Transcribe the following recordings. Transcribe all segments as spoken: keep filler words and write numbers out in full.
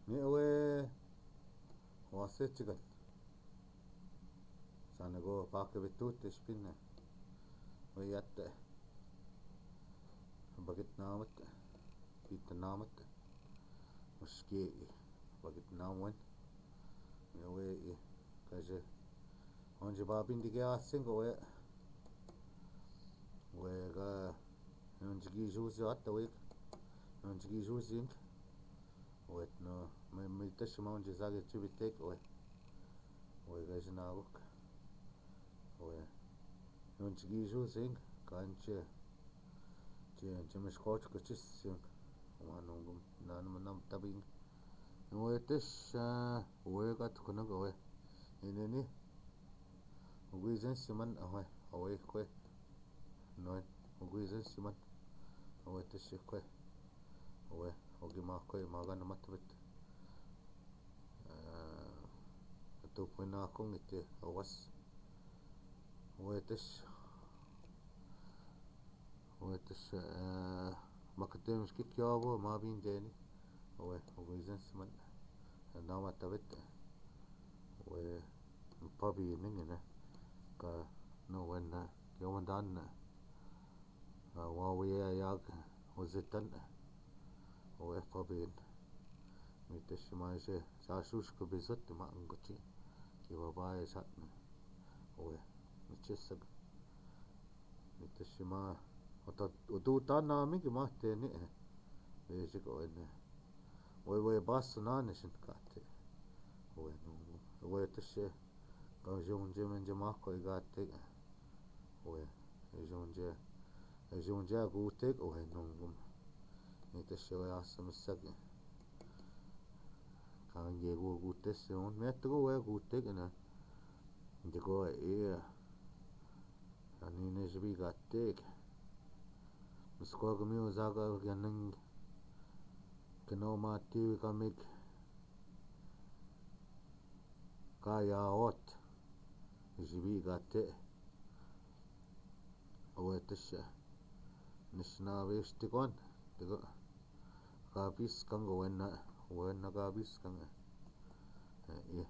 Ni we, wase tikan. Sa ni go pake betute spinne. We yate. Bakit namat. Pita namat. Muski. Bakit naman. Ni we i. Kaje. Onje babin dike asing ko we. We ka. Onje ki juzi ata we. Onje ki juzi. Wet no, me, me tasi ma onje zage tibitek, we. We, gajnagok. We. Yon tigi ju zing, kanche. Che, che me skot ko tis zing. Wa nungum, nan, nan tabing. We tis, we kat kunag, we. Ineni. Uguizen siman, awe, awe, kwe. Noen, uguizen siman. Awe, tasi kwe. Awe, ogi ma kwe, maga na matbet. Atu pwe na kong ite, awas. Awe, tasi. Awe, tasi, makatem ski kiabo, mabin deni. Awe, uguizen siman. Na matbet. Awe, pabi ningene. Ka, no, wen, yomandan. Wawe ya yag, ozetan. Owe pabin. Mi tasi ma je, sa sus ko bizot ma ngochi. Ki wawa ya sat. Owe, mi chesag. Mi tasi ma, ota, otu tana mi ki ma teni. Bejik owe ne. Owe, owe bas na ne sin kate. Owe no. Owe tasi. Ka jonje menje ma ko igate. Owe, jonje, jonje agutek, owe, nungum. Ni tasi we asa mesagi. Kange gu agutek se on, me tiko we agutek na. Tiko e, ani ne jibi gatek. Misko kami uzaga ganeng. Keno mati kamik. Kaya ot. Jibi gate. Owe tasi. Nisna wes tikon. Tiko. Kabis kang owen na. Owen na kabis kang. E, iya.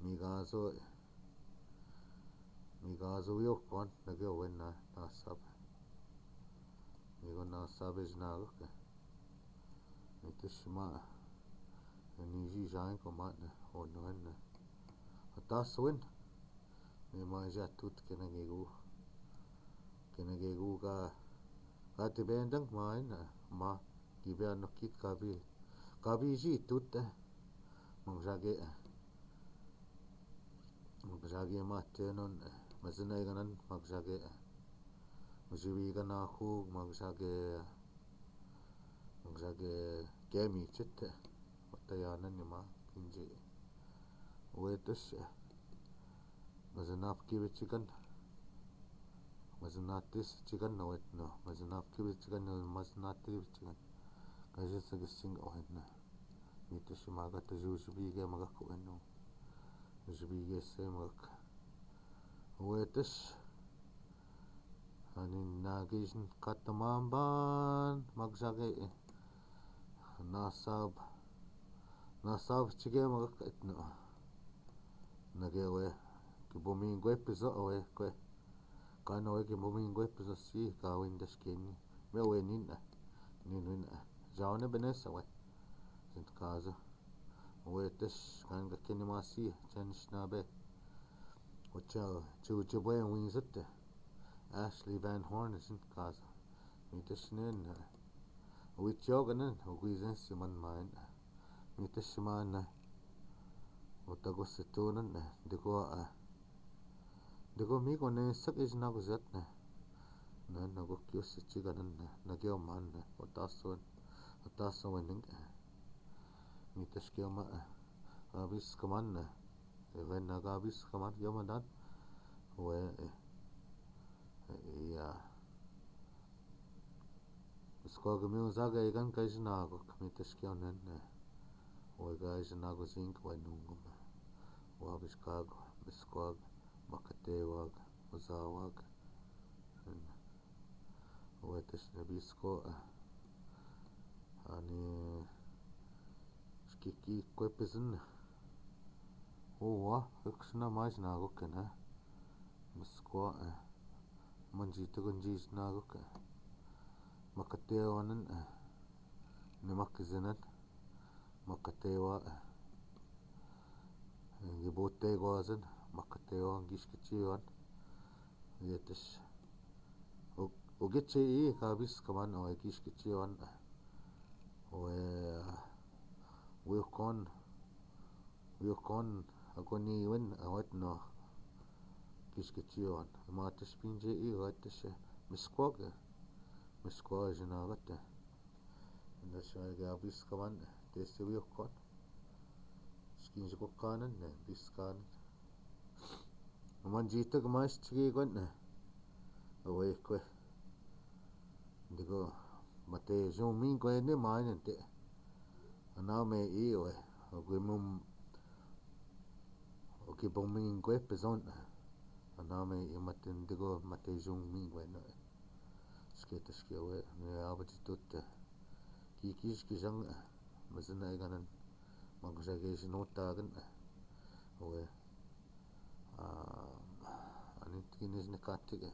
Mi gazo. Mi gazo yo kon. Nage owen na. Nasab. Mi go nasab ej nago ke. Mi tasi ma. Ni ji jain ko ma ne. O no ne. Atas wen. Mi ma ja tut kene gegu. Kene gegu ka. Ka ti bendang ma ne. Ma. Gibi ano kit kabi. Kabi ji tut e. Magjage e. Magjage ma tenon e. Mazina iganan magjage e. Majibi igana hu magjage e. Magjage kemi chete. Watayanan ni ma kinji. Wetes. Mazinap kibi chikan. Mazinatis chikan na wet no. Mazinap kibi chikan na mazinatis chikan. Kaji sagi sing ohen na. Mitis maga tuju jibige maga kueno. Jibige se maga. Wetes. Ani nagis katamamban magjage. Nasab. Nasab chige maga etno. Nage we. Ki bomingo epizo we kwe. Kano we ki bomingo epizo si kawin deskeni. Me we nin a. Nin win a. Jaone benesa we. Sin kazo. Wetes kan ga keni masi. Chen shnabe. Ocha. Chu chu bwe winzete. Ashley Van Horn sin kazo. Mitis nen. Wityoganen. Ogwizen siman main. Mitis siman. Otago situnan. Diko a. Diko mi ko ne sak is na ko zat ne. Na na ko kyo se chiga na na na kyo man ne. Otaso. Otaso wening. Mitis kyo ma. Abis kaman ne. Even na ka abis kaman kyo ma dan. We. Ya. Miskog mi uzaga igan ka ijinago kami tashkionen. Wega ijinago zing wa nungum. Wa biskag, miskog, makatewag, uzawag. Wetash ne bisko. Ani Kiki kwe pizin. Owa, ekusina maji na goke na. Miskwa, eh. Manji tiko nji na goke. Makatewanen, eh. Ni makizinan. Makatewa, eh. Ngi bote gwazan. Makatewa, ngi skitiwan. Yetis. O, o gece i kabis kaman o e kiskitiwan. O e, wiokon, wiokon, ako ni win, awet no. Kiskitiwan. Matas pinje i, awet se, miskwag. Miskwag jinagat. Nda sa kabis kaman, tesi wiokon. Skin jiko kanan, ne, bis kanan. Manji tiko mas tiki kwen, eh. Owe kwe. Diko, mate jong mi kwe ne mai nante. Ana me i owe. Oke mum. Oke bong mi kwe pezon. Ana me i mate diko, mate jong mi kwe ne. Ske te ske owe. Me abati tut. Kiki ske jang. Mazana i kanan. Magusage jino tagan. Owe. Ah, ani tikinis ni kati ke.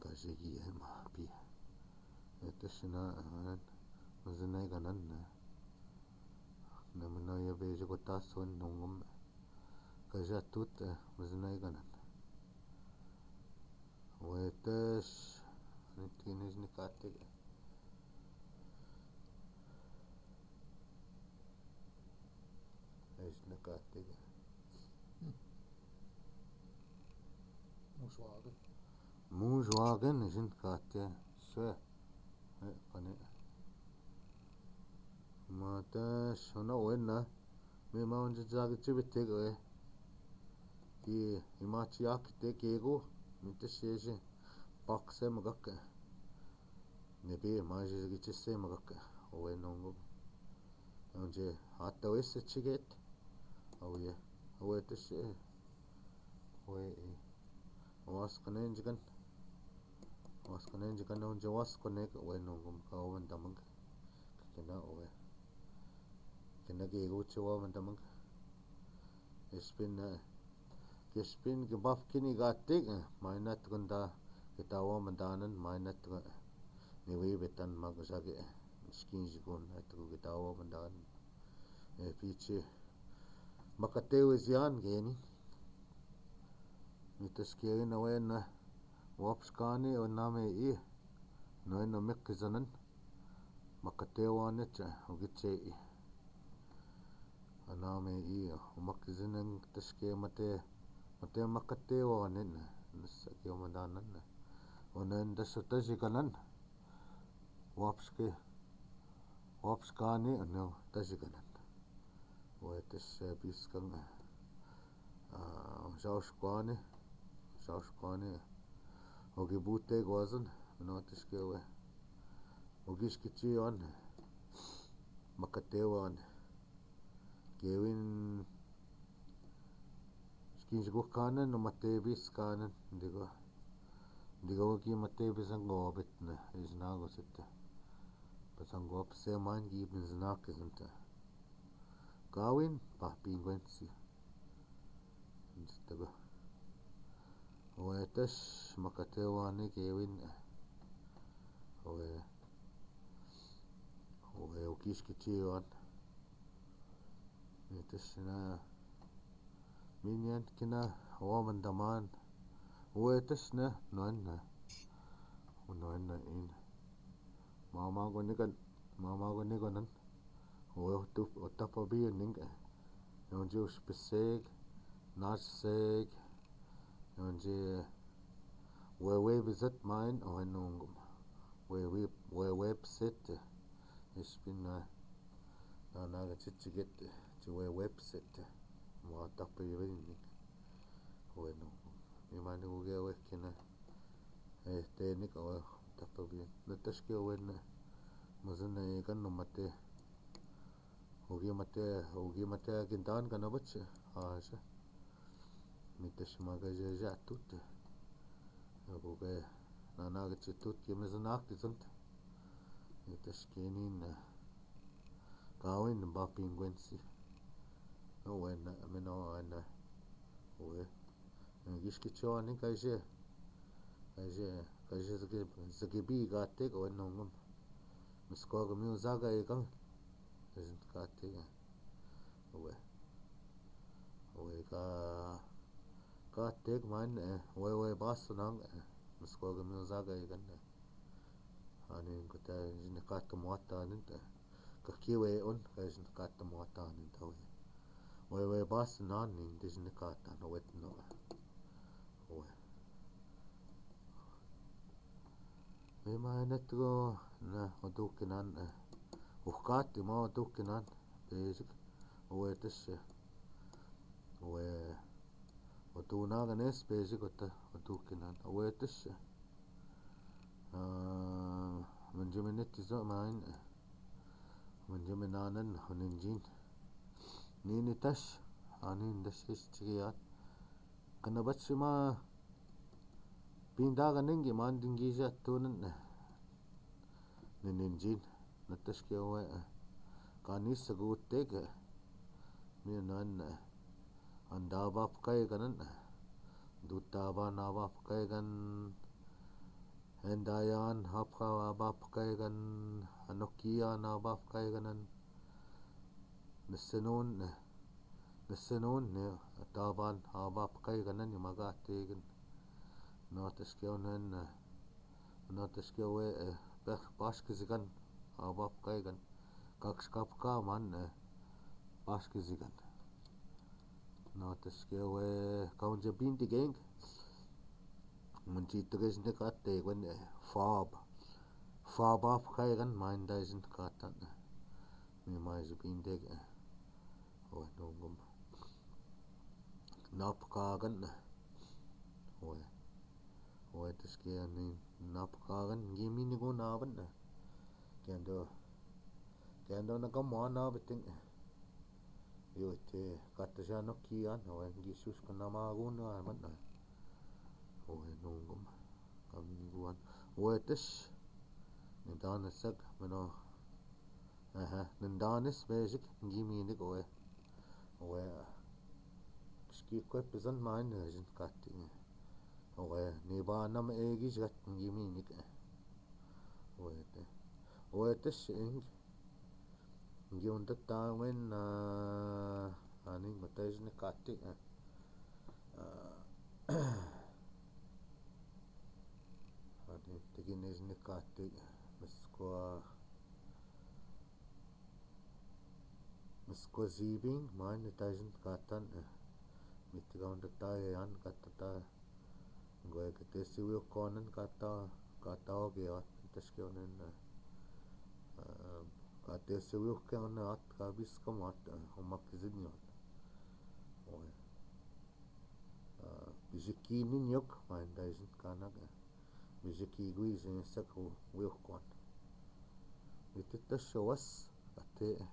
Gajegi e ma pi. Ete sina, ah, mazinay kanan na. Na mano ya beji ko taso nongom. Gaja tut, eh, mazinay kanan. Wetes, ani tikinis ni kati ke. Ej na kati. Musuaken. Musuaken, ej na kati. Swe. Eh, kani. Mata, sona wena. Me ma onje jagi chibi teke. Ki, ima chiaki teke ko. Mi te sese. Pakse magake. Nebi, ma jagi chese magake. Owe nongo. Onje, ata wese chiget. Awiye. Awiye tese. Awiye, eh. Awas kane jikan. Awas kane jikan, onje awas kane ka, awiye nongom ka, awan damang. Kena, awiye. Kena ke ego chewa man damang. Espin na. Kespin ke baf kini gatik, eh, mainat kanda ketawa mandanan, mainat ka, eh, niwi betan magsage, eh, skin jikon, eh, tuku ketawa mandanan. Eh, pichi. Makatewe zian geni. Mitas keri na wena. Waps kani o name i. No eno mek zanan. Makatewa ne cha, o giche i. Aname i, o makizinen taske mate, mate makatewa ne na, nasa ke o mandanan na. O na nda so taji kanan. Waps ke, waps kani, ano taji kanan. Wetes, eh, bis kang, eh. Ah, saus kwani, saus kwani. Ogi bute gwazan, no tiske we. Ogi skichiwan, makatewan. Kewin, skin sigo kanan, no mate bis kanan, digo. Digo ki mate bis ang gobit na, is na go sita. Pas ang gobit se man gi bin znak isnta. Kawin, pa pingwen si. Tago. Owe, tas makatewa ni kewin. Owe. Owe, okis kitiwan. Ni tas na. Minyan kina, owa mandaman. Owe, tas na, noan na. Noan na in. Mama ko ni kan, mama ko ni ko nan. Owe, o tap, o tapa bi ning. Yonji uspesek, nasek, yonji wewe bizet main, owe nungum. Wewe, wewe pset, ispin na, na, na, chichiget, chi wewe pset, mo tapa bi ning. Owe nungum. Imani uge we kina, eh, tenik owe tapa bi. Nataske owe na, mazana ikan no mate. Ogi mate, ogi mate agintan kana bache. Aja. Mite sima gaja ja tut. Ogi nana gache tut ke mezana ki zant. Ni tashkinin, eh, kawin ba pingwensi. No, wen, meno, wen, eh, we. Ngishkicho ni kaje. Kaje, kaje zage, zage bi gate ka wen nongum. Miskwa gumi uzaga e kang. Kaje gate. We. We ka, ka tek man, eh, we, we bas nang, eh, miskwa gumi uzaga e kan, eh. Anin kota jini kata mwata anin ta. Ka kiwe on, ka jini kata mwata anin ta we. We, we bas nan nin, di jini kata no wet no. We. Mima enetgo na odukinan, eh. Uhkati ma odukinan. Basic. Owe teshe. Owe. Odunagan es basic ota odukinan. Owe teshe. Ah, menjemeneti zo main, eh. Menjemenanan, oninjin. Nini tash. Anin tash kis chikiyat. Kanabat sima pinda kaningi man dingi jatunan. Nininjin, nataske we, eh, kani sagutek, eh, minan, eh, anda bapkai kanan, eh, duta bana bapkai kan, endayan hapka bapkai kan, anokia na bapkai kanan, nesenon, eh, Nesenon ne, taban, a, bapkai kanan ni maga tegen. No, taske onen, eh, no, taske we, eh, pe, paske zikan, a, bapkai kan. Kaks kapka man, eh, paske zikan. No, taske we, kaun je binti geng. Mun ji teges ne kate kwen, eh, fab. Fab bapkai kan, man dai zin katan, eh. Mi mai je binti, eh. Owe, nungum. Napkagan. Owe. Owe, taske ni napkagan. Gimi ni go naban. Kendo. Kendo na kamo na beting. Yo te kata siya no kiyan. Owe, Jesus ka na mago na man. Owe, nungum. Kami ni go an. Owe, tas. Ni dana sak, meno. Aha, nandanes basic, gimi ni ko we. We, ah. Kiski kwe pizan main, eh, jin kati. We, ni ba nam egi jat gimi ni ke. We te. We te sing. Gi unda ta wen, ah, ani mata jin kati, eh. Ah, ani tigi ni jin kati, eh. Miskwa Miskwa zibing, main ni ta jin katan, eh. Mitigaw nda ta yan kata ta. Ngwe kate siwi konen kata, kata oge at, taske onen, eh. Eh, kate siwi konen at, kabis kamat, eh, omak zin yot. Owe. Eh, biziki ni nyok, main ta jin kanak, eh. Biziki gwi jin sak wi kon. Iti ta shawas, ate, eh.